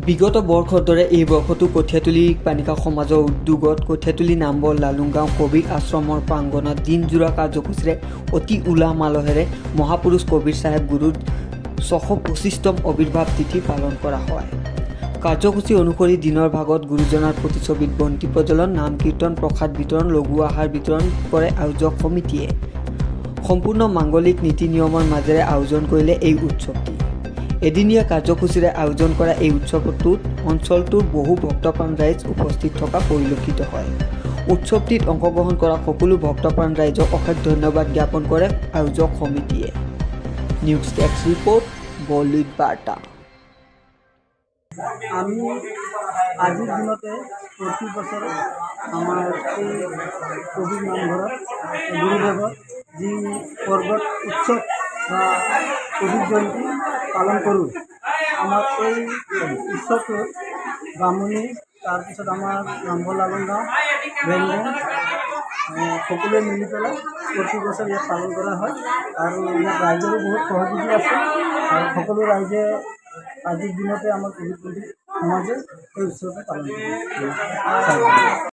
বিগত বৰ্ষৰ দৰে এই বৰ্ষতো কঠীয়াতলী পানিকা সমাজৰ উদ্যোগত কঠীয়াতলী নামবৰ লালুংগাঁও কবিৰ আশ্ৰমৰ প্ৰাংগণত দিনজোৰা কাৰ্যসূচীৰে অতি উলাহ মালহেৰে মহাপুৰুষ কবিৰ চাহেব গুৰুৰ 625তম আৱিৰ্ভাৱ তিথি পালন কৰা হয়। কাৰ্যসূচী অনুসৰি দিনৰ ভাগত গুৰুজনাৰ প্ৰতিচ্ছবিত বন্তি প্ৰজ্বলন, নাম কীৰ্তন, প্ৰসাদ বিতৰণ, লঘু আহাৰ বিতৰণ কৰে আয়োজক সমিতিয়ে। সম্পূৰ্ণ মাংগলিক নীতি নিয়মৰ মাজেৰে আয়োজন কৰিলে এই উৎসৱটি। এদিনীয়া কাৰ্যসূচীৰে আয়োজন কৰা এই উৎসৱটোত অঞ্চলটোৰ বহু ভক্তপ্ৰাণ ৰাইজ উপস্থিত থকা পৰিলক্ষিত হয়। উৎসৱটিত অংশগ্ৰহণ কৰা সকলো ভক্তপ্ৰাণ ৰাইজক অশেষ ধন্যবাদ জ্ঞাপন কৰে আয়োজক সমিতিয়ে। নিউজ ডেস্ক ৰিপৰ্ট, বৰলুইত বাৰ্তা। আমি আজিৰ দিনতে প্ৰতি বছৰে আমাৰ এই কবিৰ নামঘৰত গুৰুদেৱৰ যি পৰ্বত উৎসৱ বা কবিৰ জয়ন্তী পালন কৰোঁ। আমাৰ এই উৎসৱটোত বামুণী, তাৰপিছত আমাৰ নামবৰ লালুং গাঁও, বেংগল সকলোৱে মিলি পেলাই প্ৰতি বছৰ ইয়াত পালন কৰা হয় আৰু ইয়াত ৰাইজৰো বহুত সহযোগী আছে আৰু সকলো ৰাইজে আজিৰ দিনতে আমাৰ কবিৰ জয়ন্তী সমাজে এই উৎসৱটো পালন কৰে।